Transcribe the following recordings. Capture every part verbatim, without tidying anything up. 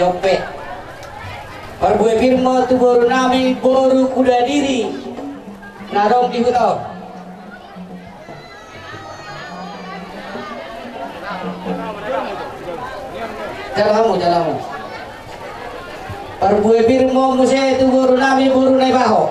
Ope. Parbue pir ma tu boru nami, boru Kudadiri, na adong di huta on. Jalo hamu, jalo hamu. Parbue pir ma muse tu boru nami, boru Naibaho.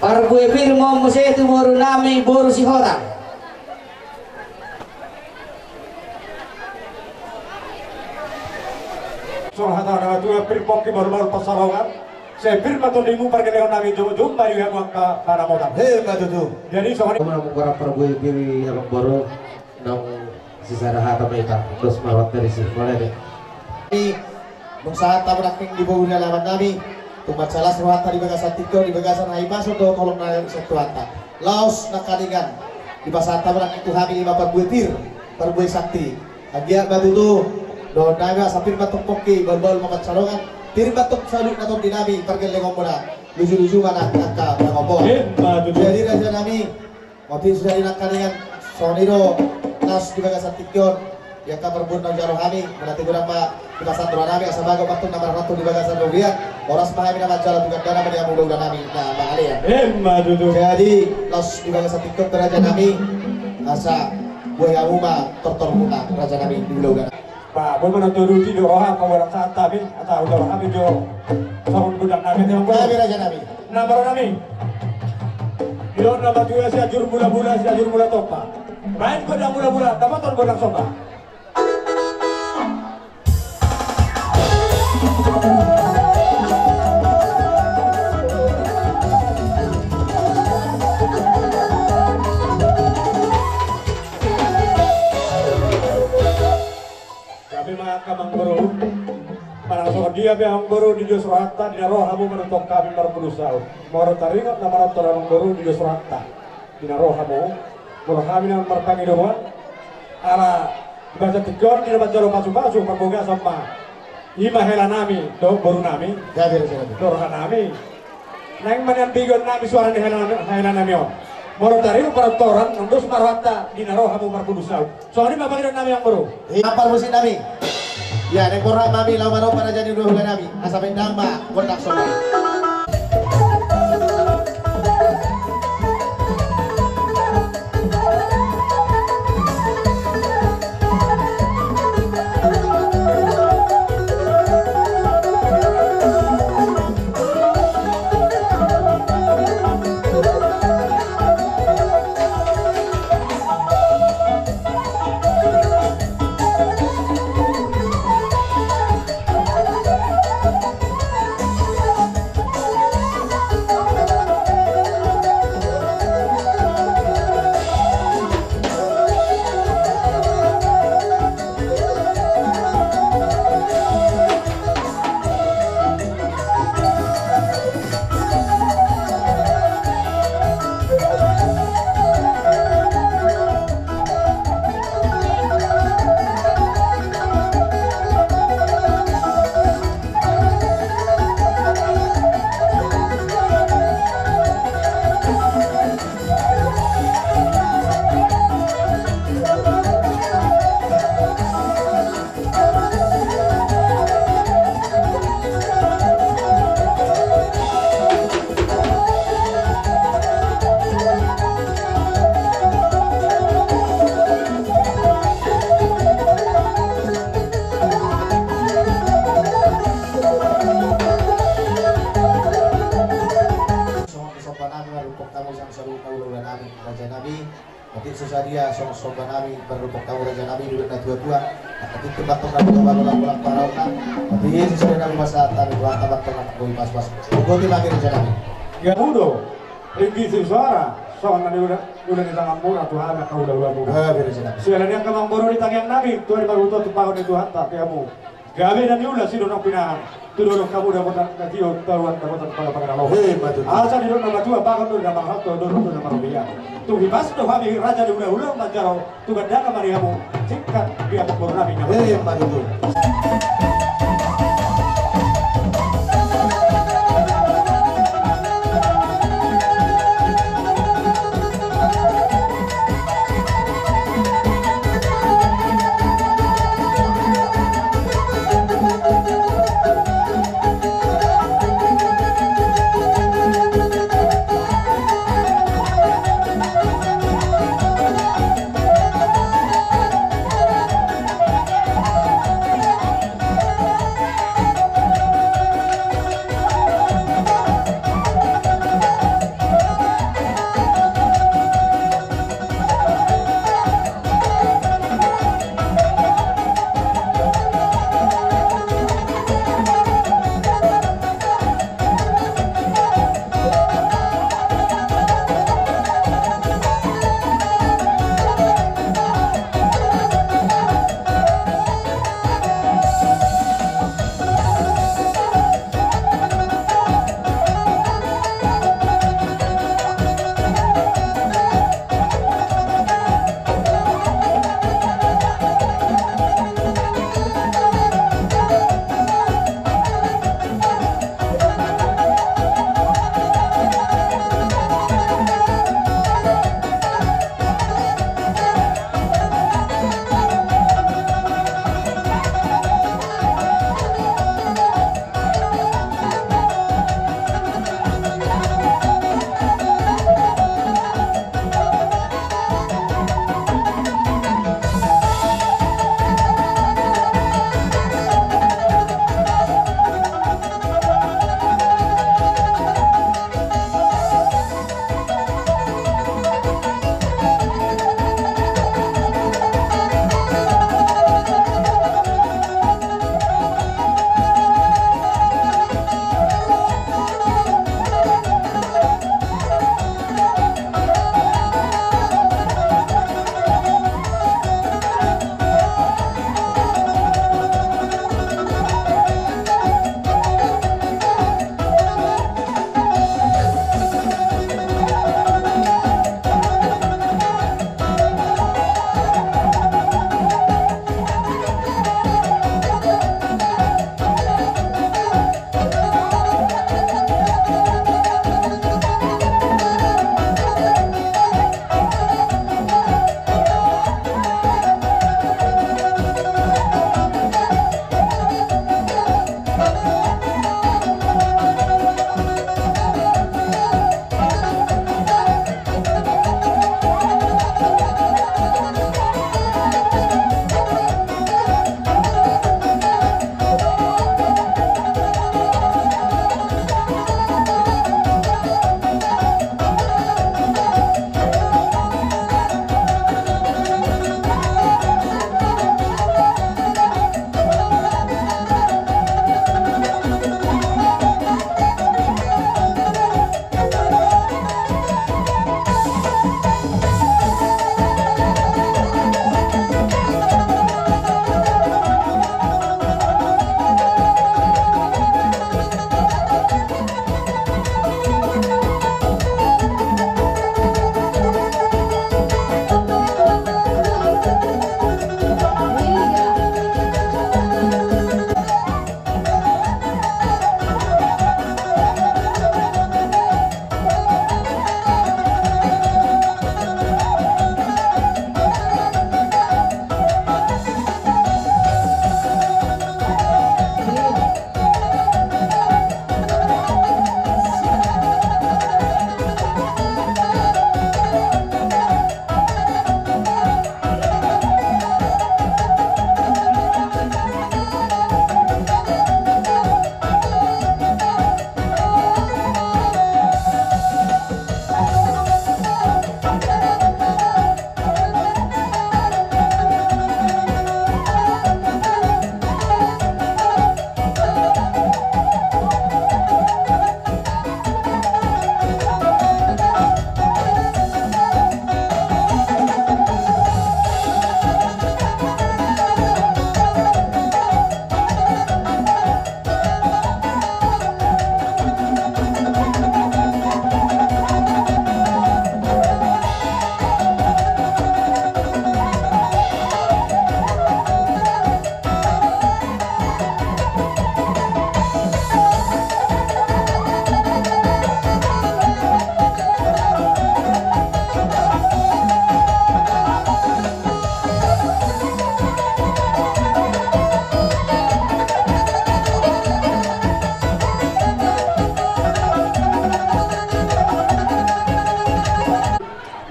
Parbue pir ma muse tu boru nami, boru Sihotang. Songon hata ni natuatua, pir pongki bahulbahul pansalongan. Sai pir ma tondimu pargellengon nami, jomjom ma di hamu angka panambotan. Emma tutu. Jadi songon i. Naung goran parbue pir i amangboru, naung sisada hata ma hita, dos ma rohanta disi, mauliate. Dung sahat hamu nangkin di boru ni alaman nami, tung mansai las rohanta di bagasan tingki on, di bagasan hahipason dohot holong ni Tuhanta. Laos nangkaningan, dipasahat hamu nangkin tu hami i ma parbue pir, parbue santi. Anggiat ma tutu dohonon nami, asa pir ma antong pongki, bahulbahul ma pansalongan, pir ma antong saluhut na tondi nami, pargellengonmuna, lujuluju ma nang angka pangomoan. Emma tutu. Jadi raja nami, otik sudah di nangkaningan, songon i do, las di bagasan tingki on, di angka parbue na hujalo hami, mauliate godang ma dipasahat roha nami, asa bagot ma antong na marrantu di bagasan robean, horas ma hami na manjalo tu gandana ma di hamu hulahula nami na mangalean. Emma tutu. Jadi, laos di bagasan tingki on pe raja nami, asa buhai hamu ma tortormuna raja nami di hulahula nami. Ba, boi ma na toduti do roha, pagodang sahat hami, asa hujalo hami jo songon godang nami, tiang. Hami raja nami. Na maro nami. Didok na matua Sianjur Bulabula, Sianjur Mula Tompa. Baen godang bulabula, dapotan godang somba. Gabe ma angka amangboru. Manang songon dia pe amangboru, di dos rohanta, di na ro hamu manongtong hami marpudun saut. Molo taringot na manortor amangboru, di dos rohanta, di na ro hamu. Molo hami na marpangidoan, ala di bagasan tingki on, di na manjalo pasupasu parbagason ma. I ma hela nami dohot boru nami. Jadi, jadi. Dohot roha nami. Naeng ma niambigon nami suara ni hela, hela nami on. Molo taringot panortoran, nungnus ma rohanta, di na ro hamu marpudun saut. Songon i ma pangidoan nami amangboru. Ia, parmusik nami. Ia, naeng borhat ma hami laho manomba raja ni hulahula nami. Asa baen damang ma gondang somba. Songon somba nami marrumpok tamu sian saluhut na hulahula nami, raja nami. Otik so sadia songon somba nami marrumpok tamu raja nami, didok na tuatua. Angka tintin ma antong na dua bago laku laku parauna. Otik so sadia na hupasahat hami tu Tuhanta ma antong na boi pasupasu. Botima hami raja nami. Ia mudo. Ringgit si suara, songon na niula, niula ni tangan murah tu hami angka hulahula murah. Ah, bere senang. Siala ni angka amangboru di tangiang nami, tua di paruto tu paon ni Tuhanta, tiamu. Gabe na niula sidongan pinahan, tu dongan hamu dapotan na tio, taruan dapotan pala pangalaho. Hei, matu. Asa didok na matua, bagot do na manghato, dongan do na marobian. Tung hipas do hami raja ni hulahula manjalo, tu gandana ma di hamu, singkat di amangboru nami na. Hei, matu.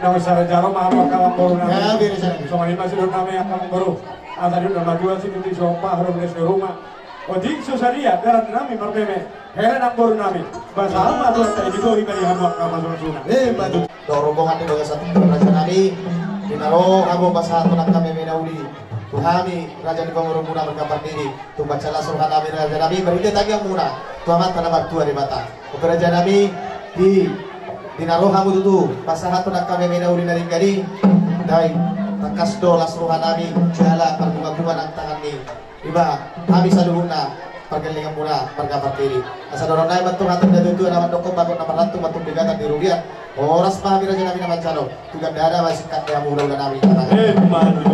Nami sara jalo ma hamu angka amangboru nami. Ya, biar saya. Songon i ma sude nami angka amangboru. Asa di na matua situti sompa harum les di rumah. Otik so sadia dalan nami marmeme. Hela amangboru nami. Basa ma tu angka ini kau ibari hamu angka amangboru suna. Eh, batu. Dohot rombongan di bagasan raja nami. Di na ro hamu pasahathon angka meme na uli. Tu hami raja ni pamoruonmuna marga Pardede. Tumpak las roha nami raja nami, marhite tangiangmuna tu Amanta na martua Debata. Oke raja nami, di, di na ro hamu tutu pasahathon angka meme na uli na denggan i. Dai, tangkas do las roha nami jala marbungabunga nang tangan ni, iba, hami saluhutna pargellenganmuna marga Pardede. Asa dohonon nami ma tu hata ni natuatua na mandok, bagot na marlantu, mantung pegatan di rugian. Horas ma hami raja nami na manjalo. Tu gandana ma singkat ni hamu hulahula nami. Eh, manu.